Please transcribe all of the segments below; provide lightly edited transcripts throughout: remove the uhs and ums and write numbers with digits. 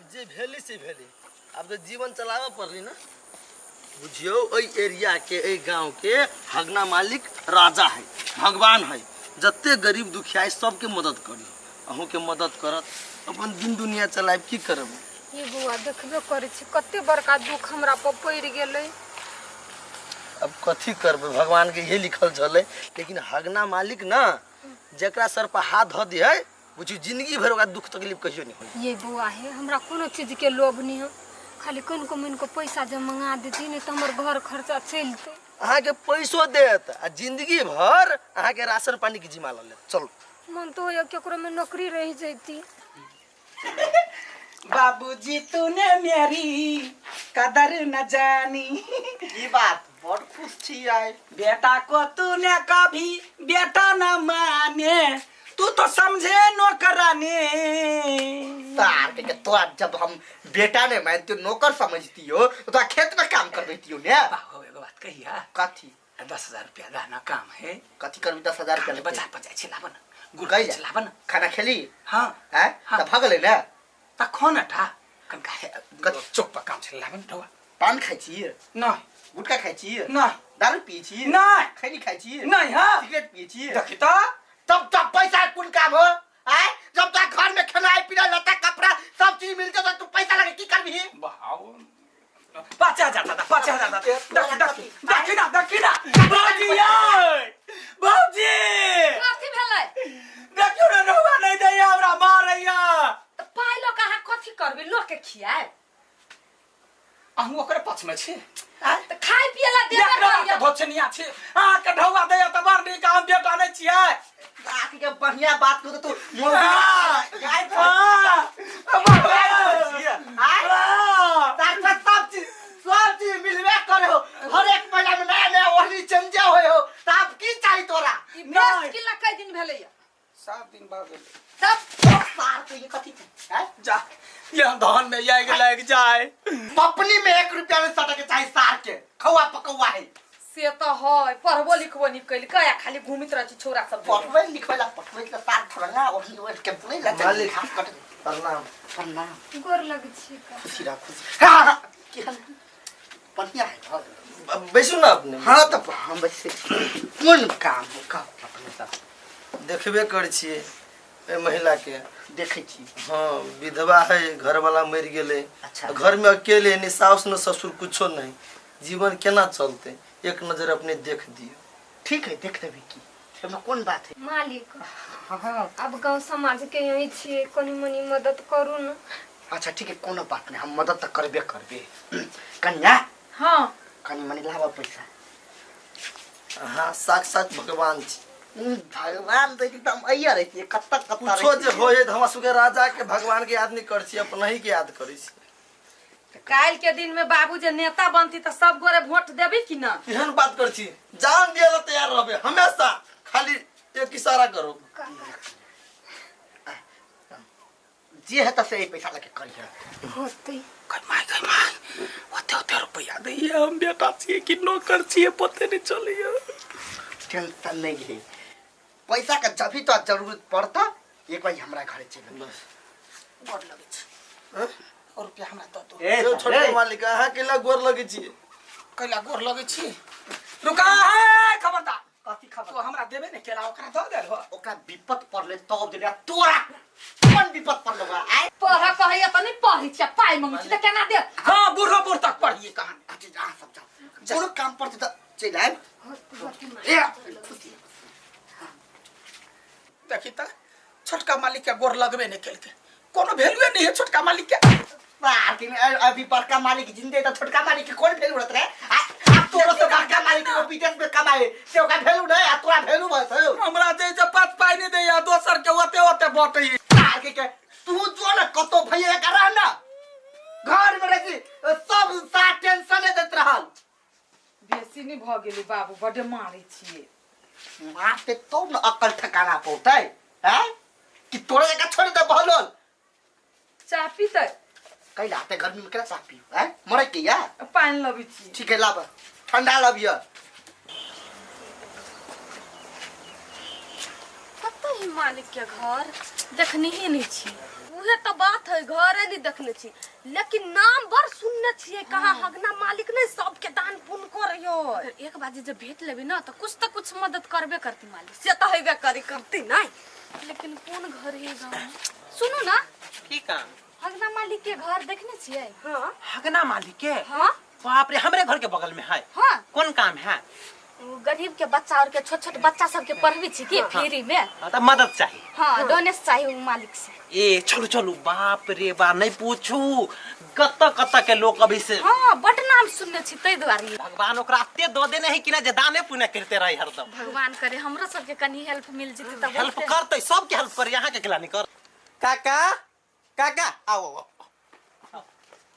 आब जे भेलै से भेलै, आब तऽ जीवन चलाबऽ पड़लै ने। बुझियौ एहि एरियाके, एहि गाँवके हगना मालिक राजा है, भगवान है। जते गरीब दुखिया है सबके मदद करी, अहूँके मदद करत। अपन दिन दुनिया चलायब, की करब? ये बौआ, देखबे करै छी कते बड़का दुख हमरा पर पड़ि गेलै। अब कथी करबै, भगवान के इहे लिखल छलै। लेकिन हगना मालिक ना जकरा सर पर हाथ धऽ दे है, बुझियौ जिंदगी भरि ओकरा दुख तकलीफ कहियो नहीं होई। ये बौआ हे, हमरा कोनो चीज के लोभ नहीं है, खाली कनिको मनिको पैसा जे मंगा देती ने तऽ हमर घर खर्चा चलतै। अहाँके पैसो देत आ जिंदगी भर अहाँके राशन पानी के जिम्मा लऽ लेत। चलू। मन तो होइए केकरो में नौकरी रहि जैती। बाबूजी तूने मेरी कदर न जानी। की बात, बड़ खुश छी आइ? बेटा को तूने कभी बेटा न माने, तू तो समझे नौकरानी। सार के तोरा जब हम बेटा ने मानती, नौकर समझती हो तो तोरा खेत में काम करबैती हो ने। बाबू, एगो बात कहिया? कथी? 10,000 रुपया दाना काम है। कथी करबी 10,000 रुपया लेके? बाजार पर जाइ छी, लाबऽ न गुड़। कहिया? लाबऽ न। खाना खेली? हाँ। हैं? हाँ। तऽ भऽ गेलै ने। त खो न ठा कनका हे। कथी? चौक पर काम छै, लाबऽ न ढौआ। पान खाइ छी? नहि। गुटखा खाइ छी? नहि। दारू पियै छी? नहि। खैनी खाइ छी? नहि। हाँ। सिगरेट पियै छी? देखी तऽ। तब तब पैसा कोन काम हो आय? जब तक घर में खेनाइ पिनाइ लत्ता कपड़ा सब चीज मिलते तो तू पैसा लगे की करबही? बाऊ, 5,000 दादा, 5,000 दादा। देखी देखी देखी ना, देखी ना भौजी, यै भौजी। कथी भेलै? देखियौ ने, रहुआ नहि दैया, हमरा मारैया। तऽ पाइ लऽ कऽ अहाँ कथी करबै? लोक के खियाएब? अहूँ ओकरे पक्ष में छी? तऽ खाय पिए ला देबे देखना करियौ। के भोचनिया छी, अहाँके ढौआ दैया तऽ बड़ नीक, हम बेटा नहि छियै? आखि के बढ़िया बात कहू तो तू हाँ। गाय हाँ। आय साक्षात सब चीज मिलबे करे हो, हर एक महीना में नया नया ओढ़नी चेंज होए हो, तब की चाही तोरा? ई बेस्ट किला कई दिन भेलैया? 7 दिन बाद भेलै। तब सार के ये कथी छै हैं? जा, यह धान में आगि लागि जाए। पपनी में 1 रुपया नहीं सटके के चाही सार के, खौआ पकौआ है। से तऽ है, पढ़बो लिखबो नहीं कैलकै आ खाली घूमित रहै छै छौड़ा सब जरे। पढ़बै लिखबै ला, पढ़बै ला सार थोड़ा ओढ़नी ओढ़ के नहीं ला चल। मालिक। घास कट। प्रणाम। प्रणाम। गोर लगै छी का। खुशी रह, खुशी। हाँ, हाँ, की हाल? बढ़िया है घर। बैसू ना अपने। हाँ, तो हम वैसे कोन काम हो, कहो अपने सब। देखबे करै छियै एहि महिला के। देखै छी। हाँ, विधवा है, घरवाला मरि गेलै। अच्छा। घर में अकेले, नहीं साउस न ससुर, कुछो नहीं। जीवन केना चलते? एक नजर अपने देख दियौ। ठीक है, देख देबै की, एहिमे कोन बात है। मालिक। हाँ। आब गाँव समाज के यही छियै, कनी मनी मदद करू ने। अच्छा ठीक है, कोनो बात नहीं, हम मदद तऽ करबे करबे। कन्या। हाँ। कनी मनी लाबऽ पैसा। अहाँ साक्षात भगवान छी। भगवान रहिती तऽ हम अइया रहितियै, कतऽ कतऽ कुछो जे रहितियै। होइ है तऽ हमरा सबके राजा के भगवान के याद नहीं करै छी, अपनही के याद करै छी। काल्हि के दिन में बाबू जे नेता बनती तऽ सब गोरे वोट देबी कि ना? एहन बात करै छी, जान दिए ला तैयार रहबे हमेशा, खाली एक इशारा करू। जे हेतै से एहि पैसा लऽ के करिहे। होतै। गै माय, गै माय, ओते ओते रुपैआ दैया, हम बेटा छियै कि नौकर छियै, पते नहि चलैया। टेंशन नहीं है पैसा के, जब भी तो जरूरत पड़ता एक बार हमरा घरे चलि आबी। बस। गोर लगै छै। हँ? और रुपया हमरा दऽ दो। ए यौ छोटका मालिक, अहाँ केला गोर लगै छी? कैला गोर लगै छी? रुका है, खबरदार। कथी खबर? तू हमरा देबे ने केला, ओकरा दऽ देल हो। ओकरा विपत पड़ले तब देले, आ तोरा कोन विपत पड़लो बा आय? पढ़ कहैया तऽ नहि पढ़ै छियै, पाइ मंगै छी तऽ केना देत? हाँ, बूढ़ो बूढ़ तक पढ़िए कहानी। अच्छा जा, सब जाओ, कोनो काम पड़ते तऽ चलि आयब। होतै होतै। ए खुशी। देखी तऽ, छोटका मालिक के गोर लगबे नहि केलकै, कोनो वैल्यूए नहीं है छोटका मालिक के। बाप रे, अभी बड़का मालिक जिंदे त छोटका मालिक के कौन वैल्यू रहत रे? आ आ तोरो से बड़का मालिक के विदेश में कमाए से ओकरा वैल्यू नहीं, आ तोरा वैल्यू बस हो। हमरा जे जे पाँच पाइ नहि दैया, दोसर के ओते ओते बटै। तार के तू जो न कतो भैया का रह ना, घर में रही सब साथ टेंशन देत रहल। बेसी नहि भऽ गेलै बाबू, बड्ड मारै छियै। मारते तब न अकल ठिकाना पौतै हैं, कि तोरे जगह छोड़ दे बहलोल। चाह पीतै? कैला आते गर्मी में केना चाह पीऊ हैं, मरे के या? पानि लबै छी। ठीक है, लाब, ठंडा लबिय। कतऽ ही मालिक के घर देखनी ही नहीं छी। उहे तऽ बात है, घरे। नहि देखने छी, लेकिन नाम बड़ सुनने छियै। कहाँ हगना मालिक नहि सबके दान पुण्य करैयो। अगर एक बाजी जब भेट लेबै ना तऽ कुछ तऽ कुछ मदद करबे करती मालिक। से तऽ हेबे करी, करती नहि। लेकिन कोन घर है गाँव में? सुनू ना। की काम? हगना मालिक के घर देखने छियै? हाँ। हगना मालिक के? हाँ। बाप रे, हमरे घर के बगल में है। हाँ। कौन काम है? उ गरीब के बच्चा और के छोट छोट बच्चा सबके पढ़बी छी की फ्री में। हाँ, तो मदद चाहिए। हाँ, डोनेशन चाहिए उ मालिक से। ए चलू चलू, बाप रे बा नहीं पूछू कत कत के लोग अभी से। हाँ, बड नाम सुनने छी ताहि दुआरे। भगवान ओकरा एते दऽ देने है कि ना जे दाने पुण्य करते रहे हरदम। भगवान करे हमरो सबके कनी हेल्प मिल जेतै तऽ हेल्प बहुते। करते, सबके हेल्प कर, यहाँ के अकेला नहीं कर। काका काका आओ आओ, आओ।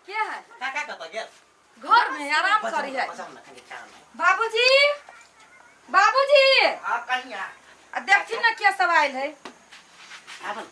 के है? काका कतऽ गेल? घर में आराम करी है। बजाउ ना, कनी काम है। बाबूजी, बाबूजी। हाँ कहिया। आ देखथिन ना के सब आयल है। आबन।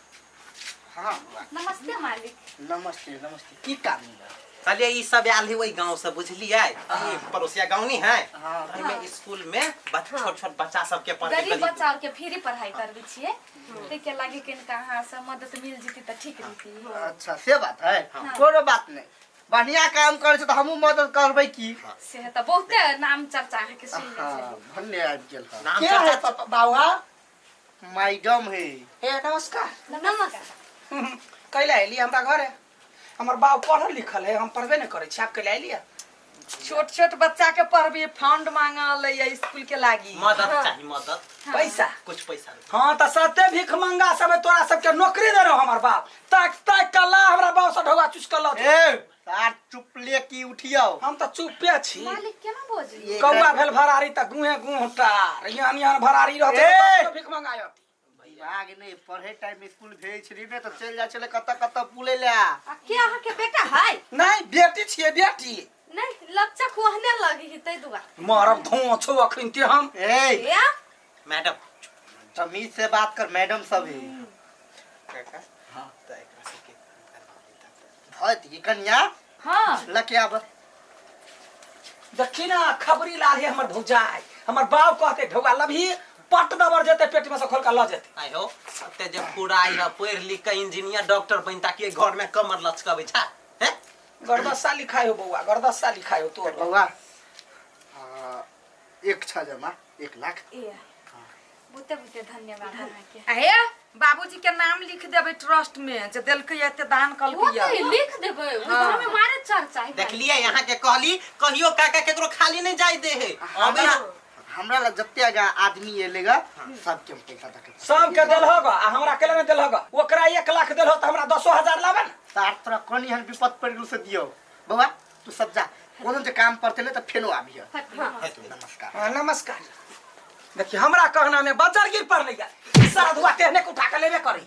हाँ। नमस्ते मालिक। नमस्ते नमस्ते। की काम है? कहलिए ई सब आयल है वही गांव से, बुझलिए? ई पड़ोसिया गांव नहीं है। हाँ। एहिमे स्कूल में छोट छोट बच्चा सबके पढ़े गरीब बच्चा और के फ्री पढ़ाई करबे छियै, ताहि के लागी कनिका अहाँ से मदद मिल जेतै तऽ ठीक रहितै। अच्छा से बात है, कोनो बात नहीं, बढ़िया काम करे छै तऽ हमहूँ मदद करबै की। से तऽ बहुते नाम चर्चा अहाँके सुनने हाँ, छलियै। भन्ने आबि गेल हँ। नाम के चर्चा है पापा बाबा? मैडम है। हे नमस्कार। नमस्कार। कैला एली हमरा घरे? हमर बाप पढ़ल लिखल है, हम पढ़बे नहीं करै छी, आप कैला एलियै? छोट छोट बच्चा के पढ़बी फंड मांगल है स्कूल के लागी। मदद चाहिए, मदद। पैसा? कुछ पैसा। हाँ तऽ सत्य भीख मंगा सब तोरा सबके नौकरी दे रहो हमर बाप, ताक ताक के ला हमरा बाप से ढोगा चुस के लऽ। ए सार चुप ले की उठियो। हम तऽ चुपे छी। मालिक केना बजली? कौआ भेल भरारी तऽ गुहे गुह टार, यहाँ यहाँ भरारी रहते ए! तऽ भीख मंगायती। दिमाग नहीं, पढ़े टाइम स्कूल भेज छली ने तऽ चलि जाइ छलै कतऽ कतऽ पुलै लए। आ के अहाँके बेटा है? नहीं बेटी छियै बेटी। नहीं लच्चा ओहने लगी है ताहि दुआरे। मरब धो छौ अखन ते हम। ए ए मैडम तमीज से बात कर, मैडम सब है। काका। हाँ तऽ एकरा सबके भत ये कन्या। हाँ। लके आब। देखी ना खबरी लाल है हमर भौजाई, हमर बाप कहते ढौआ लभी पट दबर जेते पेट में से खोल के ल जेते। आइ हो ते जे फुराई है पढ़ लिख के इंजीनियर डॉक्टर बनता कि घर में कमर लचकबै छा हैं? गरदस्सा लिखाई हो बौआ, गरदस्सा लिखाई हो तोर। बौआ एक छ जमा 1 लाख। ए बहुते बहुते धन्यवाद अहाँके। हे बाबूजी के नाम लिख देबै ट्रस्ट में जे देलकै एते दान वो कलकै। तऽ लिख देबै, ओ हाँ। घर में मारे चर्चा है। देखलिए यहाँ के कहली कहियो काका केकरो खाली नहीं जाय दे है। अबे हमरा लग जते आगा आदमी एलेगा सबके हम पैसा दके सबके देलहो ग, आ हमरा अकेले नहीं देलहो ग। ओकरा 1 लाख देलहो तऽ हमरा 10,000 लाबे न। तार तोरा कोन एहन विपद पड़ि गेल से दियौ। बौआ तू सब जा, कोनो जे काम पड़तै ने तऽ फेनो आबिह। नमस्कार। हाँ, नमस्कार। देखिए हमरा कहना में बजर गिर पड़लै या सारा धुआ तेहने के उठा के लेबे करी।